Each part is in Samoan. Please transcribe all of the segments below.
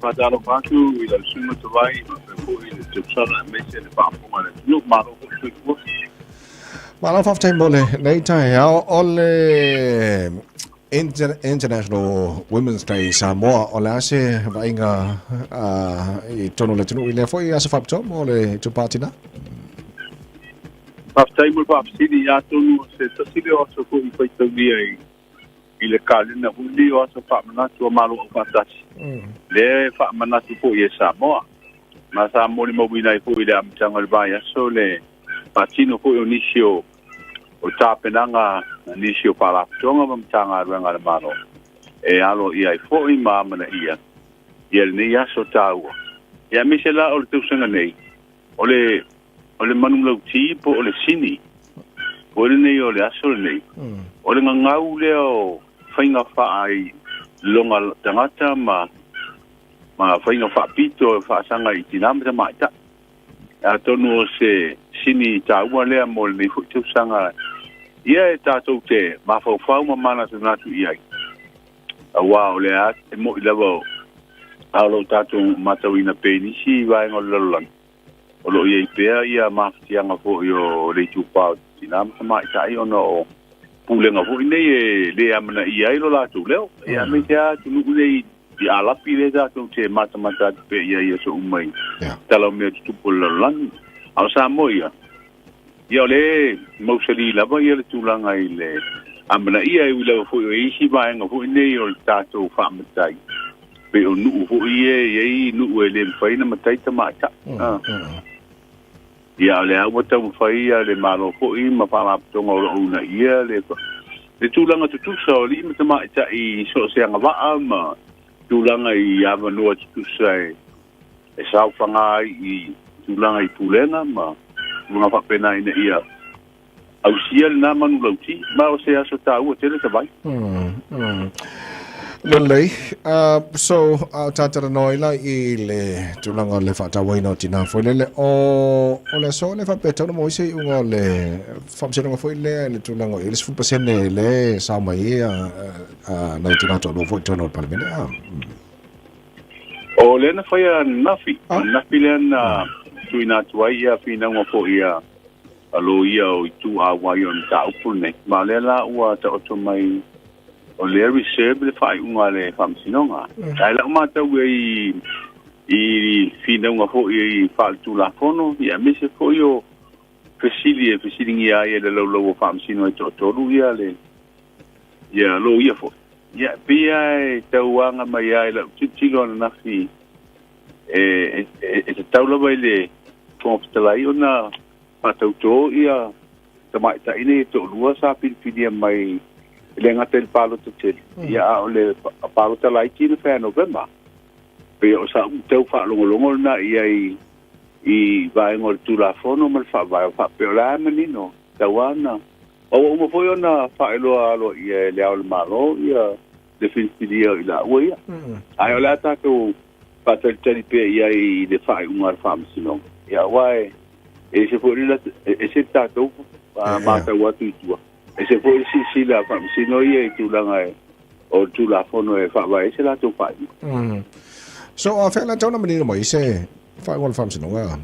Faatalofa atu i lau susuga Tavai faapea foi le tausala aemaise le faafofoga a le atunuu. Malo foi le soifua. Malo faafetai mo lenei taeao o le International Women's Day Samoa. O le a se vaaiga i totonu o le atunuu i lea foi aso faapitoa mo le itupa tina? Faafetai mo le faafesili. Atonu o se tasi lea o aso foi faitaulia i le kalena foi lenei o aso faamanatu a Malo Aufaatasi, lea e faamanatu foi e Samoa. Ma sa molimauina ai foi i le amataga o le vaiaso le faatino foi o nisi o tapenaga a nisi o faalapotopotoga ma Matagaluega a le Malo e aloaia ai foi ma amanaia ia lenei aso taua. Ia aemaise la o le tausaga nei, o le o le manulauti po o le sini foi lenei o le aso lenei, o le gagau lea o faiga faailoga tagata ma faiga faapito e faasaga i tinā ma tamaitai. Atonu o se sini taua lea mo lenei foi tausaga ia e tatou te mafaufau ma manatunatu i ai, auā o lea e mo'i lava a o lo o tatou matauina pea i nisi vaega o le lalolagi, o lo o i ai pea ia mafatiaga foi o le itupa o tinā ma tamaitai ona o pulega foi nei e le amanaia ai lo latou leo. Ia aemaise lava atunuu nei i Alapi lea tatou te matamata atu pea i ai i aso uma i tala o mea tutupu o le lalolagi. A o Samoa ia, ia o lea e mausali lava ia le tulaga i le amanaia, e ui lava foi o isi vaega foi nei o le tatou faamatai, pei o nuu foi ia e i ai nuu e le mafai ona matai tamaitai. Ia o lea ua taumafai ia le Malo foi ma faalapotopotoga o lo o uunaia le tulaga tutusa o alii ma tamaitai i so o se agavaa ma tulaga i avanoa tutusa e saofaga ai i tulaga i pulega ma tulaga faapena ina ia ausia lena manulauti, ma o se aso taua tele Tavai. Lelei. So, a o tātalanoa ila i le tulaga o le faatauaina o tinā foi lele, o le aso le faapea tau na mo ise iuga o le faamasinoga foi lea i le tulaga o i le 10% le sao mai ia nai tinā toalua foi tonu o le Palemene. O lea na faia ananafi, ananafi lea na tuuina atu ai ia finauga foi ia a loia o itu auai o le mataupu lenei. Ma o lea la ua taoto mai o lea reserve le faaiuga a le Faamasinoga. Ae lau matau i i finauga foi i faaletulafono, ia aemaise foi o fesili e fesiligia ai e le laulau o Faamasino e toatolu ia le ia loia foi. Ia pei lava e tau aga mai lava i lau tilotilo ananafi e tatau lava i le Fofoga Fetalai ona faatautō ia tamaitai nei e toalua sa filifilia mai e le gata i le palota tele, ia a o le palota laiti na fai ia Novema. Pei o sa tau faalogologo lena i ai i vaega o le Tulafono ma le Faavae o faapea o le a manino tau ana. A ua uma foi ona faailoa aloaia e le Ao o le Malo ia le filifilia o i laua ia. Ae o le a tatou faatalitali pea i ai i le faaiuga a le Faamasinoga. Ia aua e ese foi le ese le tatou matau atu i tua, ese foi le silasila a Faamasino ia i tulaga e o le Tulafono e faavae ai se latou faaiuga. So, a fea la tau na manino mai se faaiuga o le Faamasinoga?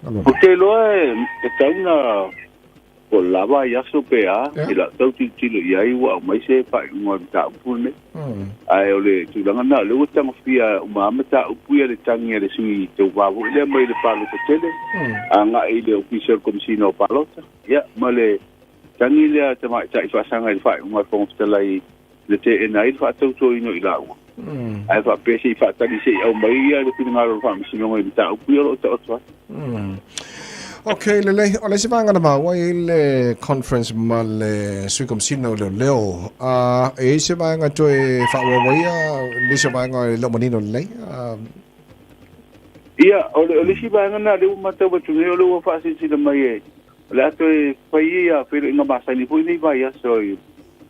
Ou te iloa e tau na Po o le lava i aso pe a, i lau tau tilotilo i ai ua aumai se faaiuga o le mataupu lenei. Ae o le tulaga lena, o lea ua tagofia uma lava mataupu ia le tagi a le sui tauva foi lea mai le palota tele agai i le Ofisa o le Komesina o Palota, ia, ma le tagi lea a tamaitai faasaga i le faaiuga a le Fofoga Fetalai na teena ai le faatautoina o i laua. Ae faapea se i faatali se i aumai ia le finagalo o le Faamasinoga i mataupu ia o lo o taoto ai. Ok, lelei. O le isi vaega na maua i le conference ma le Sui Komesina o Leoleo, e i ai se vaega toe faaauau ai nisi o vaega e le o manino lelei? Ia, o le isi vaega lena lea ua matau atu nei, o lea ua faasilasila mai e O le a toe fai ia feiloaiga masani foi nei vaiaso i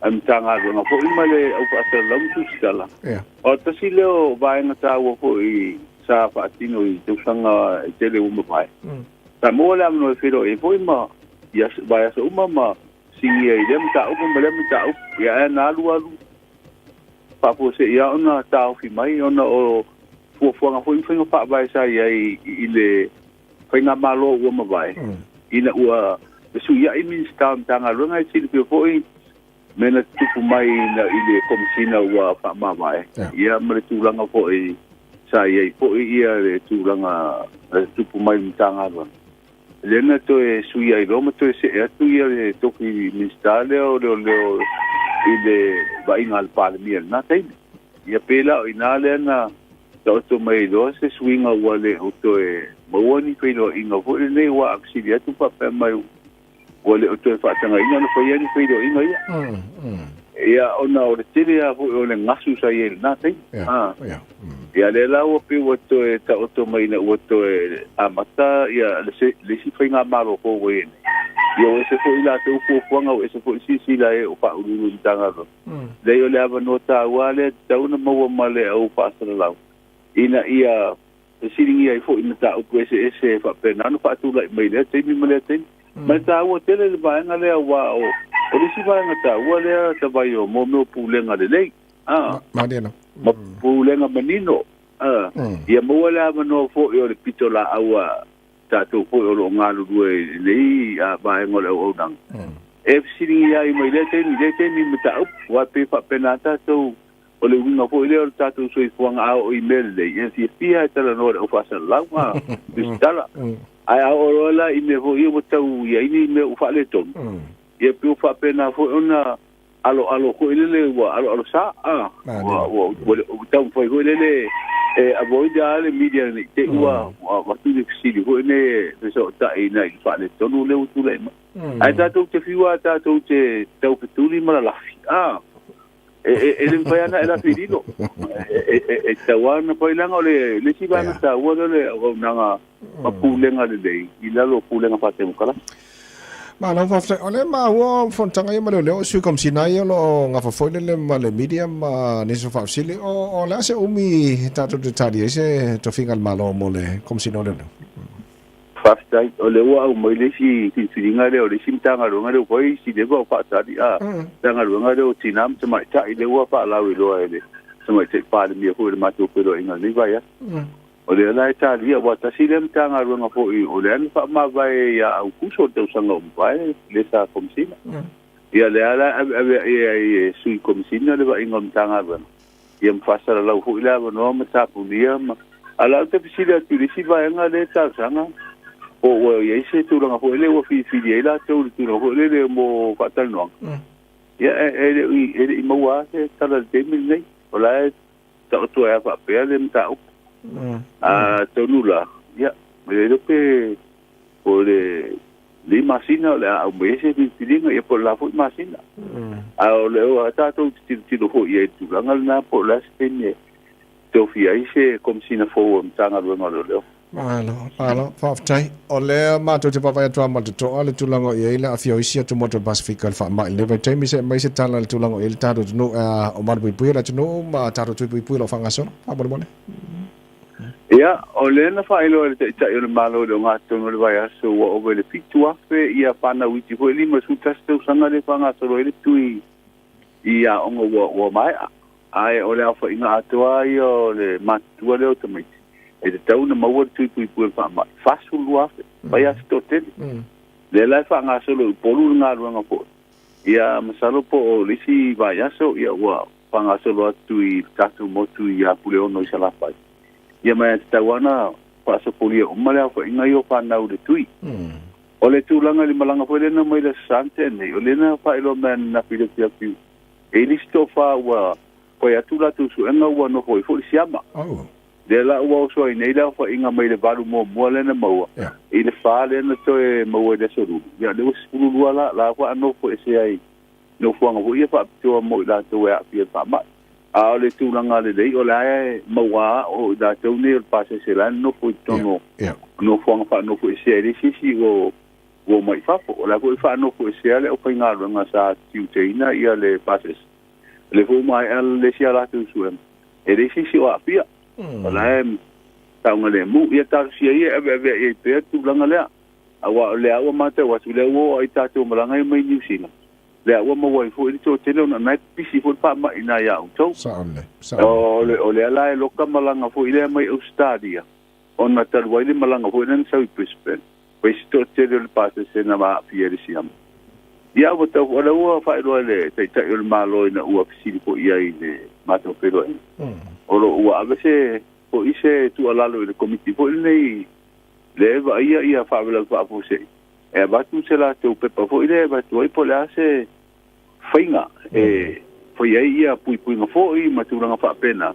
a le Matagaluega foi ma le au faasalalau ma tusitala. O tasi lea o vaega taua foi sa faatino i tausaga e tele ua mavae. Sa maua le avanoa e feiloai ai foi ma ia vaiaso uma ma sigia i lea mataupu ma lea mataupu. Ia ae na alu alu faafuasei lava ona taofi mai ona o. Fuafuaga foi ma faiga faavae sa i ai i le faigamalo ua mavae, ina ua fesuiai Minisita o Matagaluega, e silafia foi mea na tutupu mai i le Komesina ua faamavae, ia ma le tulaga foi sa i ai foi ia le tulaga na tutupu mai i le Matagaluega. Lea na toe sui ai loa ma toe see atu ia le tofi Minisita lea o Leoleo i le vaaiga a le Palemia i lena taimi. Ia pei la o i ina lea na taoto mai ai loa se suiga ua le o toe maua ni feiloaiga foi lenei, aua a fesili atu faapea mai ua le o toe faatagaina ona faia ni feiloaiga ia. Ia ona o le tele lava foi o le gasu sa i ai i lena taimi. Ia lea la ua pei ua toe taoto mai ina ua toe amata ia le isi faigamalo fou ua i ai nei. Ia ua ese foi latou fuafuaga, ua ese foi silasila e o Faauluulu i Matagaluega. Leai, o le avanoa taua lea e tatau ona maua ma le au faasalalau ina ia fesiligia ai foi mataupu eseese e faapena ona faatulai mai lea taimi ma lea taimi. Ma e taua tele le vaega lea, aua o le isi vaega taua lea tavai o mea o pulega lelei, ma pulega manino, ia maua le avanoa foi o le pitolaau a tatou foi o lo o galulue i lenei vaega o le auaunaga, e fesiligia ai mai lea taimi i lea taimi mataupu, aua e pei e faapena tatou, o le uiga foi lea o le tatou soifuaga, a oo i mea lelei, e fiafia e talanoa i le au faasalalau ma tusitala. Ae a oo loa la i mea foi ia ua tau i ai ni mea ua faaletonu, ia pei ua faapena foi ona aloalo foi lele, ua aloalo sa, ua taumafai foi lele e avoid lava le media ne i te i ua avatu le fesili foi nei e fesootai i le faaletonu lea ua tulai mai. Ae tatou te fiu lava tatou te taufetuli ma lalafi, e le mafai lava ona e lafi lilo. E tatau lava ona fai, leaga o le isi vaega taua lea o le auaunaga ma pulega lelei i lalo o pulega faatemokarasi. Malo faafetai. O lea maua o fonotaga ia ma leoleo o Sui Komesina ia o lo o gafa foi lele ma le media ma nisi o faafesili. O le a se umi tatou te tali ai se tofiga a le Malo mo le Komesina o Leoleo? Faafetai. O lea ua aumai le isi filifiliga lea o le isi Matagaluega lea ua fai isi leva o faatali, a Matagaluega lea o Tina ma Tamaitai lea ua faalauiloa e le Tamaitai Palemia foi i le matou feiloaiga i lenei vaiaso. O lea la e talia, aua tasi lea Matagaluega foi o lea na faamavae ia Aukuso o le tausaga ua mavae lea sa Komesina. Ia lea la e aveave ai e Sui Komesina le vaaiga o le Matagaluega, ia ma faasalalau foi le avanoa ma tapunia ma. A o la ou te fesili atu i le isi vaega lea e talosaga, po ua i ai se tulaga foi lea ua filifili ai latou i le tulaga foi lele mo faatalanoaga. Ia e le i maua lava se tala i le taimi lenei. O la e taoto ai lava faapea le mataupu. Atonu la, ia, e le iloa pe o le lenei masina o le a aumai ai se filifiliga, ia po o le la foi masina. A o le a tatou te tilotilo foi i ai i le tulaga lena, po o le a se taimi e tofia ai se Komesina fou o le Matagaluega o Leoleo. Malo, malo, faafetai. O lea matou te vaavaai atu lava ma le totoa le tulaga o i ai le aafia o isi atumotu o le Pasefika i le faamai i lenei vaitaimi. Se aumai se tala i le tulaga o i ai le tatou atunuu, o malupuipuia le atunuu ma tatou tui puipui o lo o faagasolo. Faamolemole. Ia, o lea na faailoa e le Taitai o le Malo i le ogatotonu o le vaiaso ua ova i le 7,000 ia fanau iti foi 51 tausaga lea e faagasolo ai le tui i aoga ua maea. Ae o le aofaiga atoa ia o le matutua lea o tamaiti e tatau ona maua le tui puipui o le faamai, 42,000, fai lava se toatele. Lea la e faagasolo i Upolu le galuega foi. Ia masalo po o le isi vaiaso ia ua faagasolo atu i le tatou motu i Apuleono i Salafai. Ia ma e tatau lava ona faasopolia uma le aofaiga ia o fanau i le tui. O le tulaga i le malaga foi lea na mai i le Aso Sa na tea nei, o lea na faailoa mai ananafi i le afiafi e le isi toafa ua fai atu latou suega ua nofo ai foi le siama. Lea la ua oso ai nei le aofaiga mai le valu muamua lea na maua i le fa lea na toe maua i le Aso Lulu. Ia lea ua 12 la, la ua nofo ese ai nofoaga foi ia faapitoa mo i latou e aafia i le faamai. A o le tulaga lelei, o la e maua o i latou nei o le pasese la e nonofo i totonu o nofoaga faanofoesea, e leai se isi ua omai i fafo. O la foi e faanofoesea le aufaigaluega sa tiuteina ia le pasese. O lea foi ua maea le isi a latou suega, e leai se isi o aafia. O la e saogalemu. Ia talosia ia e aveaveai ai pea le tulaga lea. Aua o lea ua matau atu, lea ua oo ai tatou malaga ia mai Niu Sila. Lea ua maua ai foi le toatele ona na e pipisi foi le faamai i ina ia outou. Sao lelei, sao lelei. O lea la e loka malaga foi lea mai Ausetalia ona talu ai le malaga foi lea na sau i Brisbane, ua i ai se toatele o le pasese na aafia i le siama. Ia ua tau o lea ua faailoa e le Taitai o le Malo ina ua fesili foi i ai i le matou feiloaiga, o lo o ua ave se foi se tuualalo i le Komiti foi lenei lea e vaaia ia faalavelave faafuasei e avatu se latou pepa foi lea e avatu ai po o le a se faiga e fai ai ia puipuiga foi ma tulaga faapena,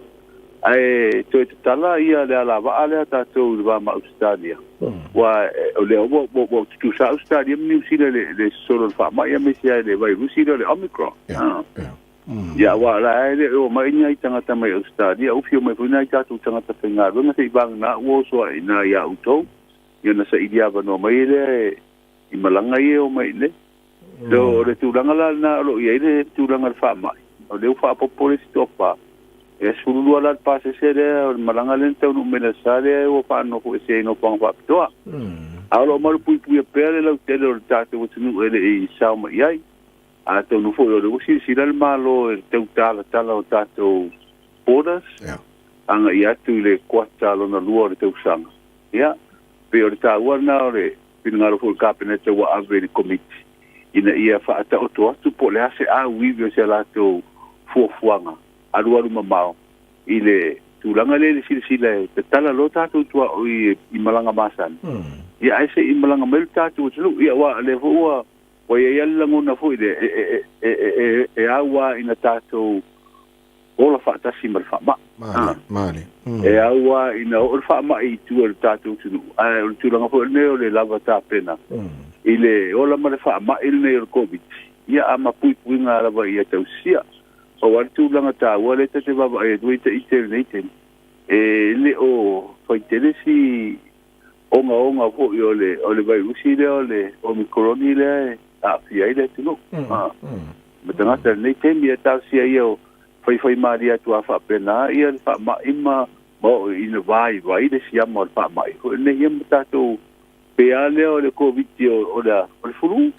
ae toe tatala ia le alavaa lea tatou i le va ma Ausetalia, aua o lea ua tutusa Ausetalia ma Niu Sila i le sosolo o le faamai aemaise lava i le vairusi lea o le Omicron. Ia, aua o la e le o omai ni ai tagata mai Ausetalia, ua fia omai foi nai tatou tagata faigaluega se i vagana ua oso ai i ina ia outou, ia ona saili avanoa mai lea i malaga ia e omai i inei. So, o le tulaga la lena o lo o i ai le tulaga o le faamai, o lea ua faaopoopo le isi toafa, e 12 la le pasese lea o le malaga lea na taunuu mai i le Aso Sa lea ua faanofoesea i nofoaga faapitoa. A o lo o malupuipuia pea le lautele o le tatou atunuu e le i sao mai i ai. Atonu foi o lea ua silasila le Malo i le tau talatala o tatou borders agai atu i le kuata lona lua o le tausaga. Ia, pei o le taua lena o le finagalo foi o le Kapeneta ua ave i le Komiti ina ia faataoto atu po o le a se auivi o se latou fuafuaga alualu mamao i le tulaga lea i le silasila e tatala loa tatou tuaoi i malaga masani, ia ae se i malaga mai le tatou atunuu. Ia aua o lea foi ua ua i ai lava le lagona foi lea e au lava ina tatou ola faatasi ma le faamai. Malie, malie. E au lava ina oo le faamai i tua i le tatou atunuu, ae o le tulaga foi lenei o le lava tapena i le ola ma le faamai lenei o le Koviti, ia a ma puipuiga lava ia tausisia. Pau lava le tulaga taua lea ta te vaavaai atu ai ita i lenei taimi, e le o fai tele si ogaoga foi o le o le vairusi lea o le Omikoroni lea e aafia ai le atunuu. Ma tagata i lenei taimi e talosia ia o faifaimalie atu a faapena ia le faamai ma ma oo ina vaivai le siama o le faamai foi lenei ia ma tatou pei lava lea o le Koviti o le o le fulu.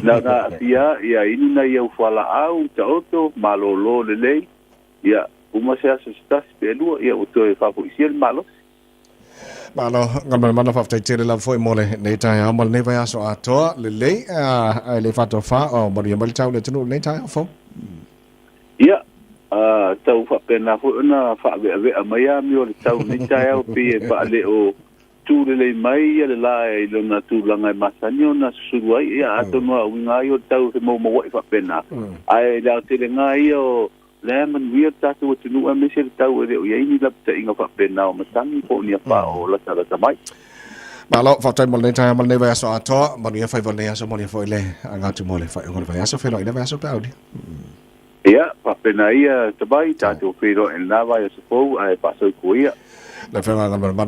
Na ona aafia ia inu nai au fualaau taoto malolo lelei ia uma se aso se tasi pe lua ia ua toe faafoisia le malosi. Malo, Galumalemana, faafetai tele lava foi mo lenei taeao ma lenei vaiaso atoa lelei, ae le faatofa o manuia mai le tau i le atunuu i lenei taeao fou. Ia, tau faapena foi ona faaveavea mai amio o le tau i lenei taeao pei e faaleo tu lelei mai ia le la i lona tulaga e masani ona susulu ai. Ia, atonu a uiga lava ia o le tau e femoumouai faapena, ae i le aotelega lava ia o Lea e manuia le tatou atunuu aemaise le tau e le o i ai ni lapataiga faapena o matagi po o ni apa o latalata mai. Malo, faafetai mo lenei taeao ma lenei vaiaso atoa. Manuia faiva o lenei aso, manuia foi le aga atu mo le faaiuga o le vaiaso. Feiloai i le vaiaso pe a aulia. Ia, faapena ia Tabai, tatou feiloai i lena vaiaso fou ae faasoifua ia. Le Afioga Galumalemana.